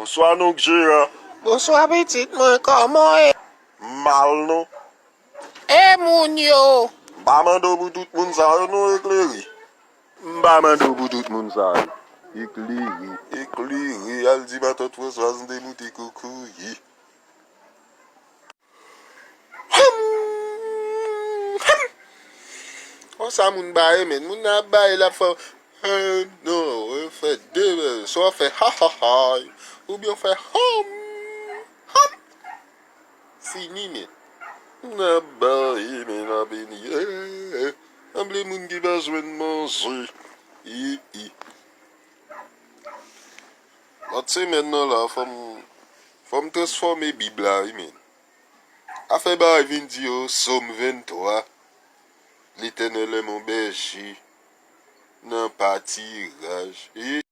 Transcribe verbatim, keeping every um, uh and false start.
Bonswa, nonk Jeran. Bonswa, pitit mwen, kòman w ye? M mal, non. E moun yo? M pa mande w pou tout moun sa yo, non, Ekleri. M pa mande w pou tout moun sa yo. Ekleri. Ekleri, al di matant Franswaz m te moute kokoyi. Hum! Hum! Konsa moun baye, men moun nan ap baye, l ap fè, eh, non, w fè de, swa w fè ha ha ha, oubyen w fè hom, hom. Fini, men. Moun nan ap baye, men, ap beni. Eh, eh, eh. Sanble moun ki pa jwenn manje. I, i. Lòt semèn nan la, fò m, fò m transfòme Bib la, wi, men. Afè bagay vin di yo, Sòm venntwa, Letènèl è mon bèje, nan patiraj. E